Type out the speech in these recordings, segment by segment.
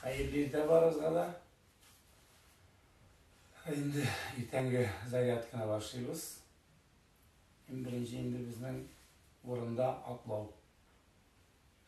Хәерле иртә барыгызга да. Инде иртәнге зарядканы башлыйбыз. Иң беренче инде безнең урында атлау.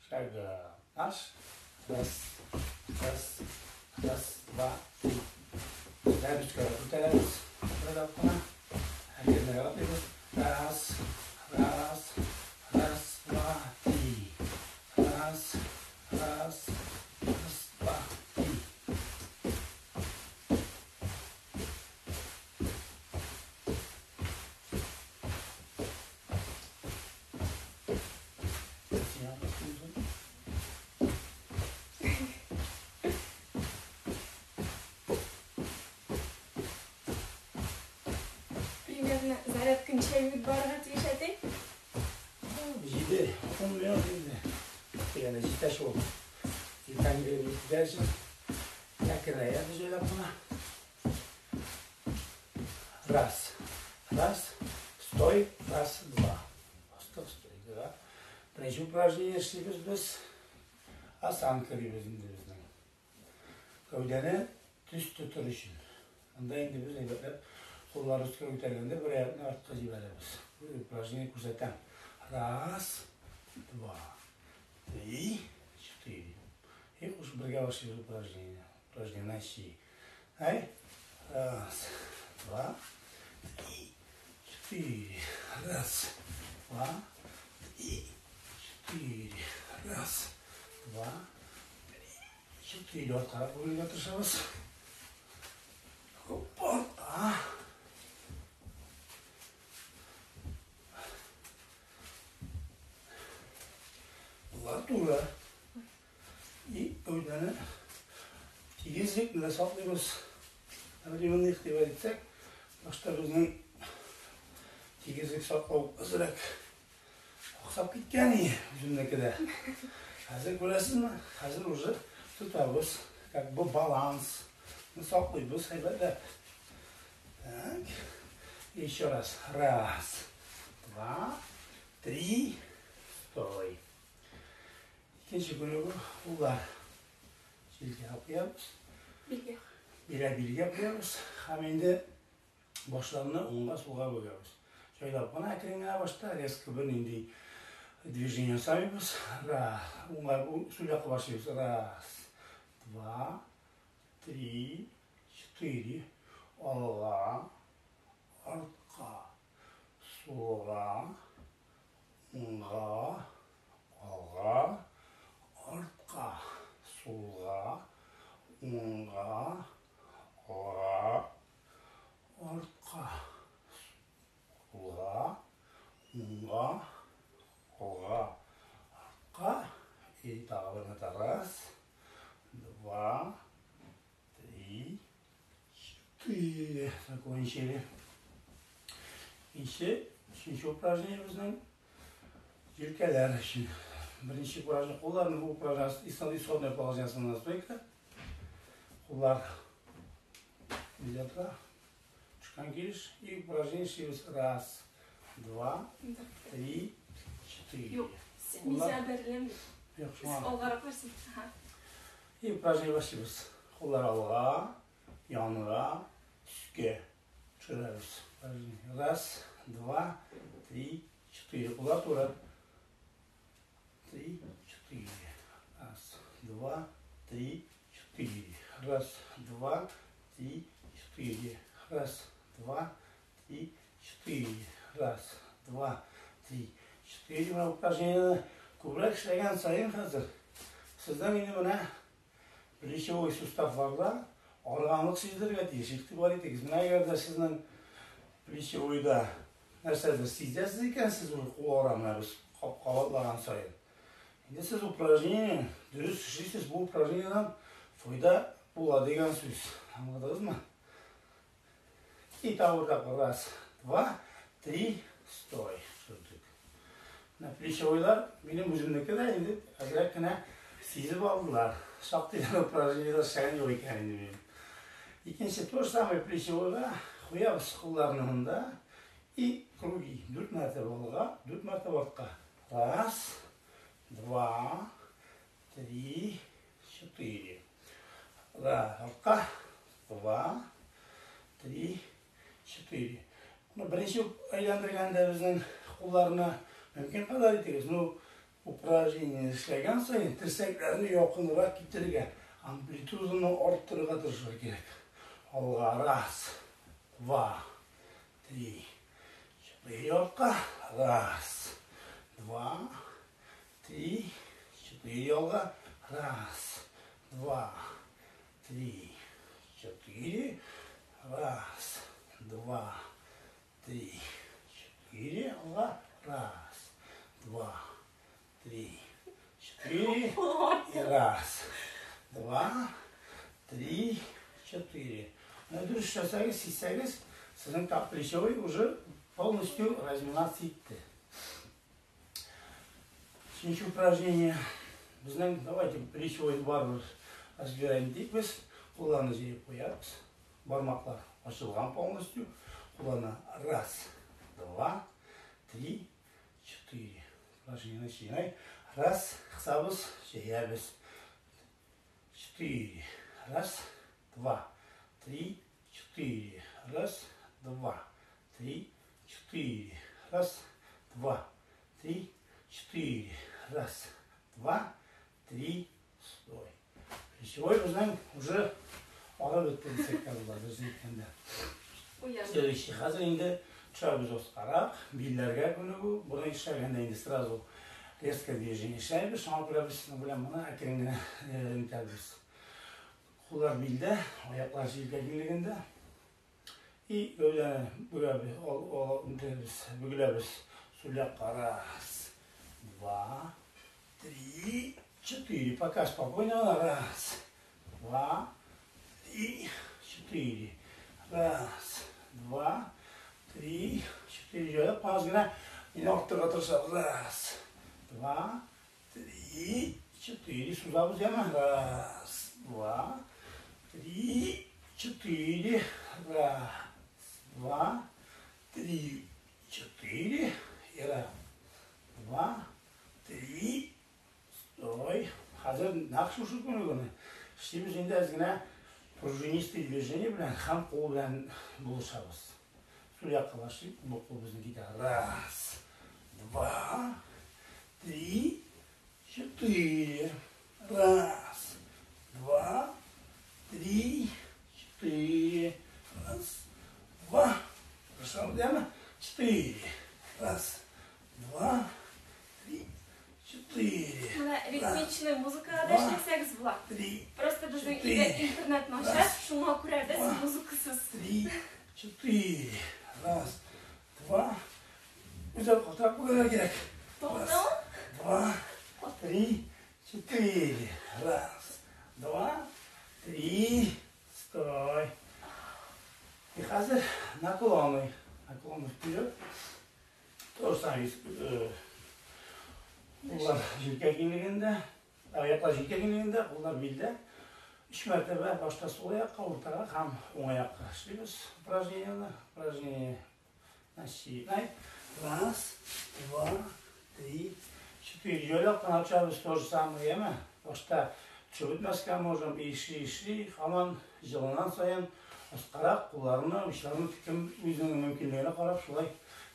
Шага. Наш. Раз, раз, раз, два, три. Күтәрәбез, күтәрәбез. Бер кына. Әкренләп атлыйбыз. Раз, раз, раз, два, три. Раз, раз, раз, два, три. Примерно зарядка ничә минут барырга тиеш, әти? 7-10 минут инде. Дигәндә җитә шул. Иртәнге җитә өчен. Әкренәя җайлап кына. Раз, раз, стой, раз, два. Бастык, стой, два. Беренче упражнение эшлибез без. Осанка дибез инде безнең. Гәүдәне төз тотыр өчен. Анда инде без әйбәтләп куллар өскә күтәргәндә бер аякны артка җибәрәбез. Бу упражнение күрсәтәм. Раз, два, три, четыре. И уж бергә башлыйбыз упражнение. Упражнение начни. Ай. Раз, два, три, четыре. Раз, два, три, четыре. Раз, два, три, четыре. Арткарак бүлергә тырышабыз. Опа. Болар туры. И гәүдәне тигезлекне дә саклыйбыз. Моны игътибар итсәк, башта безнең тигезлек саклау әзрәк аксап киткән и үземнеке дә. Хәзер күрәсезме? Хәзер уже тотабыз. Как бы баланс саклыйбыз әйбәтләп. Так. Еще раз. Раз, два, три. Стой. Икенче күнегү куллар җилкәгә куябыз. Билгә. Билә билгә куябыз. Һәм инде башларны уңга сулга бөгәбез. Җайлап кына әкрен генә башта резко бернинди движение ясамыйбыз. Раз, уңга сул якка башлыйбыз. Раз, два, три, четыре. Алга, артка, сулга, уңга, алга, артка, сулга, уңга, алга, артка, сулга, уңга, алга, артка. И тагы бер мәртәбә. Раз, два, три, четыре. Закончили. Икенче, өченче упражнение безнең җилкәләр өчен. Беренче упражнение кулларны бу упражнение исходное положение, основная стойка. Куллар нидә тора? Төшкән килеш. И упражнение эшлибез. Раз, два, три, четыре. Юк, мин сиңа бәреләм бит. Юк, шуңа. Алгарак барсын. Ага. И упражнение башлыйбыз. Куллар алга, янга, өскә төшерәбез. Раз, два, три, четыре. Куллар туры. Три, четыре. Раз, два, три, четыре. Раз, два, три, четыре. Раз, два, три, четыре. Раз, два, три, четыре. Менә упражнениене күбрәк эшләгән саен хәзер сезнең инде менә плечевой суставларда арганлык сиздерергә тиеш. Игътибар итегез. Менә әгәр дә сезнең плечевойда нәрсәдер сизәсез икән, сез уже кул ара менә без кабатлаган саен. Инде сез упражнение дөрес эшлисез, бу упражнениедән файда була дигән сүз. Аңладыгызмы? И тагы бер тапкыр. Раз, два, три, стой. Төшердек. Менә плечевойлар минем үземнеке дә инде әзрәк кенә сизеп алдылар. Шактый гына упражнениедә эшләгән юк икән инде минем. Икенче то же самое плечевойга куябыз кулларны монда и круги. Дүрт мәртәбә алга, дүрт мәртәбә артка. Раз, два, три, четыре. Раз, артка. Два, три, четыре. Ну, беренче әйләндергәндә безнең кулларны мөмкин кадәр итегез. Ну, упражнение эшләгән саен терсәкләрне якынрак китерергә, амплитуданы арттырырга тырышырга кирәк. Алга, раз, два, три, четыре, артка, раз, два, три, четыре, алга, раз, два, три, четыре, раз, два, три, четыре, алга, раз, два, три, четыре, и раз, два, три, четыре. Менә дөрес эшләсәгез, сизсәгез, сезнең так плечевой уже полностью разминаться итте. Өченче упражнение. Безнең, давайте плечевой барыбер разбираем дибез. Кулларны җыеп куябыз. Бармаклар ачылган полностью. Кулларны раз, два, три, четыре. Упражнение начинай. Раз, кысабыз, җәябез. Четыре. Раз, два, три, четыре. Раз, два, три, четыре. Раз, два, три, четыре. Раз, два, три, стой. Плечевой безнең уже алып бетте дисәк тә була, дөресен әйткәндә. Уян. Следующий хәзер инде төшәбез аскарак, билләргә күнегү. Буны эшләгәндә инде сразу резко движение эшләйбез. Шуңа күрә без сезнең белән моны әкрен генә итәбез. Куллар билдә, аяклар җилкә киңлегендә. И гәүдәне бөгәбез, ал, бөгеләбез. Сул якка. Раз, два, три, четыре. Пока спокойно. Раз, два, три, четыре. Раз, два, три, четыре. Җайлап аз гына инде арттырырга тырышабыз. Раз, два, три, четыре. Сузабыз яңа. Раз, два, три, четыре. Раз, два, три, четыре. И раз, два, три. Стой. Хәзер нәкъ шушы күнегүне эшлибез инде әз генә пружинистый движение белән һәм кул белән булышабыз. Сул якка башлыйк, бу кул безнең китә. Раз, два, три, четыре. Раз, два, три, четыре. Раз, два. Хорошо, яме? Четыре. Раз, два, три, четыре. Менә ритмичный музыкага да Два. эшләсәгез була. Три, Просто безнең Четыре. өйдә интернет начар, Раз. шуңа күрә без Два. музыкасыз. Три, четыре. Раз, два. Гүзәл, катырак бөгәргә кирәк. Туктамы? Два, три, четыре. Раз, два, три. Стой. И хәзер наклоны. Наклоны вперед. То же самое. Куллар җилкә киңлегендә, аяклар җилкә киңлегендә, куллар билдә. Өч мәртәбә башта сул якка, уртага һәм уң аякка эшлибез упражнениене. Упражнение начинай. Раз, два, три, четыре. Җайлап кына төшәбез, то же самое, яме? Башта төшеп бетмәскә можем, и ишли, ишли, һаман җылынган саен аскарак кулларны, учларны кем үзенең мөмкинлегенә карап шулай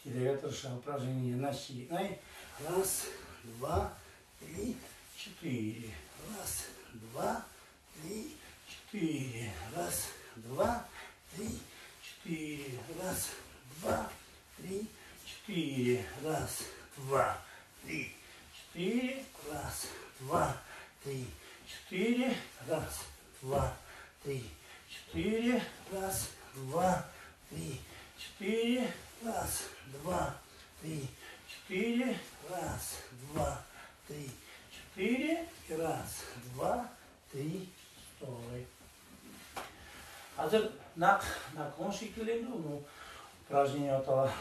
китәргә тырыша. Упражнение начинай. Раз, два, три, четыре. Раз, два, три, четыре. Раз, два, три, четыре. Раз, два, три, четыре. Раз, два, три, четыре. Раз, два, три, четыре. Раз, два, три, четыре. Раз, два, три, четыре. Раз, два, три, четыре. Раз, два, три, четыре. И раз, два, три, стой. Хәзер нәкъ наклон шикелле инде ул, ну, упражнение атала,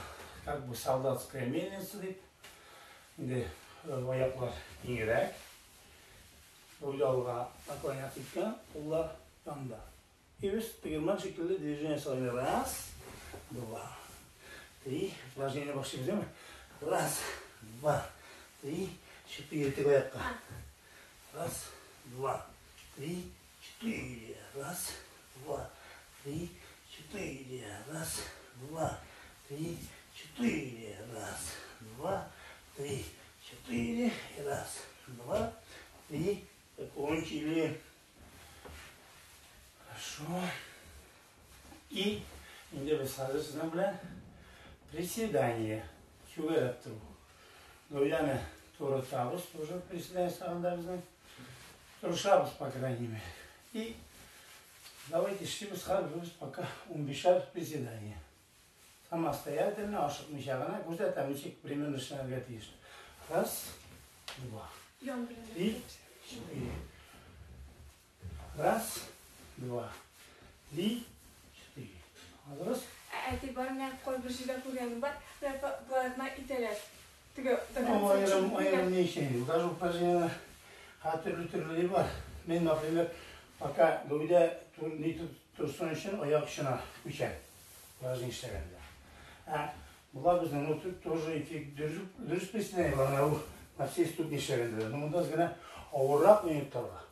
как бы солдатская мельница дип. Инде аяклар киңрәк. Гәүдә алга наклоняться иткән, куллар янда. И без тегермән шикелле движение ясыйбыз. Раз, два, три. Упражнение башлыйбыз, әйме? Раз, два, три, четыре. Теге аякка. Раз, два, три, четыре. Раз, два, три, четыре. Раз, два, три, четыре. Раз, два, три, четыре. И раз, два, три. Закончили. Хорошо. И инде без хәзер сезнең белән приседание. Чүгәләп тору. Гәүдәне турытабыз, тоже приседание ясаганда безнең. Тырышабыз, по крайней мере. И давайте эшлибез хәзер без пока 15 приседание. Самостоятельно, ашыкмыйча гына күзәтәм, ничек примерно эшләргә тиеш. Раз, два, Ян белән. три, четыре. Раз, два, три, четыре. Азырбыз? Әти бар, менә кайбер җирдә күргәнем бар. Менә боларны итәләр. Теге до Ну, конца айрым, чыгып айрым не өчен. Даже упражнение төрле-төрле бар. Мин, например, пока гәүдә ни торсын өчен аяк очына күчәм. Упражнение эшләгәндә. Ә болар безнең, ну, тут тоже эффект дөрес приседание бар, менә бу на все ступни эшләгәндә. Но монда генә авыррак минутларга.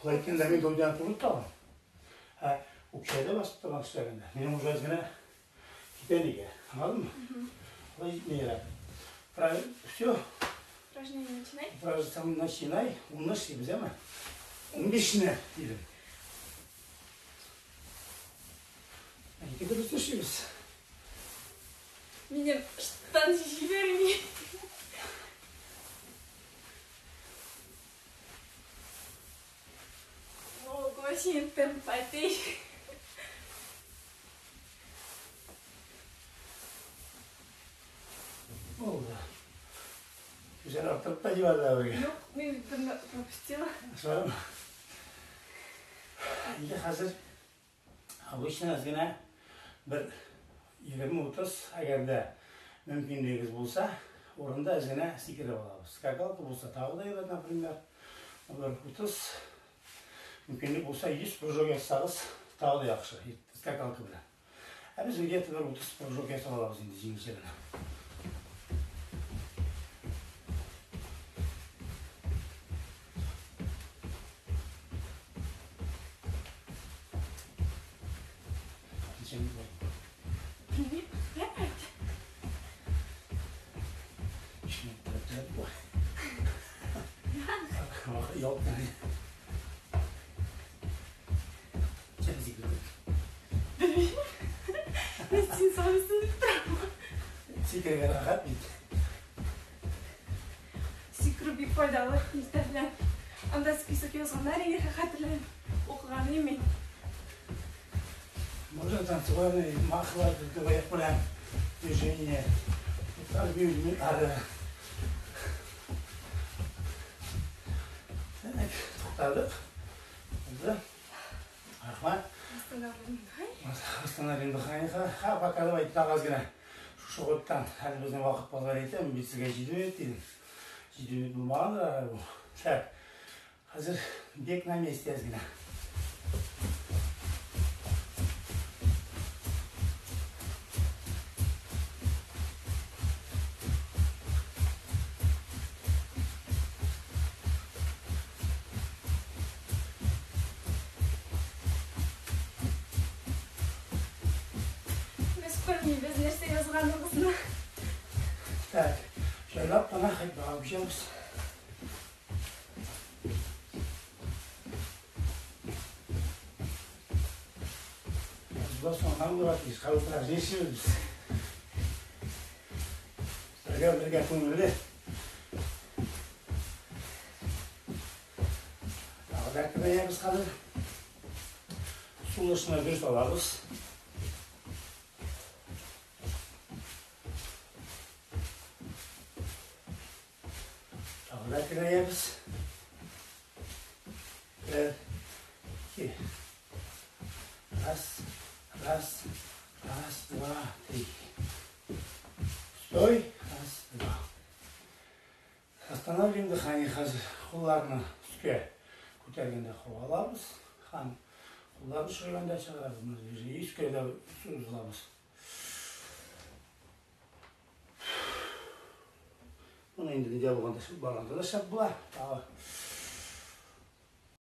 Болай әйткәндә мин гәүдәне туры тотам. Ә үкчәдә басып торган эшләгәндә минем уже әз генә китә нигә. Аңладыңмы? Болай җитмәйрәк. Правильно, все. Упражнение начинай. Упражнение начинай. Унны эшлибез, әме? 15-не дидем. Ике дөрес эшлибез. Минем штан җибәрми. Ого, синең темп, әти. Булды. Güzel arttırıp da җибәрделәр бергә. Юк, мин берне пропустила. Шулаймы? Инде хәзер обычно әз генә бер 20-30, әгәр дә мөмкинлегегез булса, урында әз генә сикереп алабыз. Скакалка булса тагы да әйбәт, например. Бер 30, мөмкинлек булса 100 прыжок ясагыз, тагы да яхшы, скакалка белән. Ә без где-то бер 30 прыжок ясап алабыз инде җиңелчә генә. Ничә минут бар? Белмим. Рәхәт. Өч минут торып торып бу. Ялт. Ничә сикердек? Белмим. Мин син сорыйсың дип торам. Сикерергә рәхәт бит. Сикерү бик файдалы иртә белән. Анда список язганнар инде хәтерләп укыган идем мин. Можно танцевальный махлар, аяк белән движение. Ары. Так, туктадык. Булды. Рәхмәт. Останавливаем дыхание. Остановим дыхание. Ха, пока давайте тагы аз генә. Шушы готтан әле безнең вакыт базар итәм, мин сезгә 7 минут дидем. 7 минут булмагандыр бу. Так. Хәзер бег на месте әз генә. Без күрмибез нәрсә язганыгызны. Так, җайлап кына ходьбага күчәбез. Без соңыннан булырга тиеш, хәзер упражнение эшлибез. Бергә бергә күңелле. Тагы да керәбез хәзер. Сулышны дөрес алабыз. Тагы да керәбез. Бер, ике. Раз, раз, раз, два, три. Стой. Раз, два. Останавливаем дыхание хәзер. Кулларны өскә күтәргәндә һава алабыз. Һәм кулларны төшергәндә чыгарабыз. Менә движение өскә дә сузылабыз. Моны инде нидә булганда, барганда да шәп була. Тагы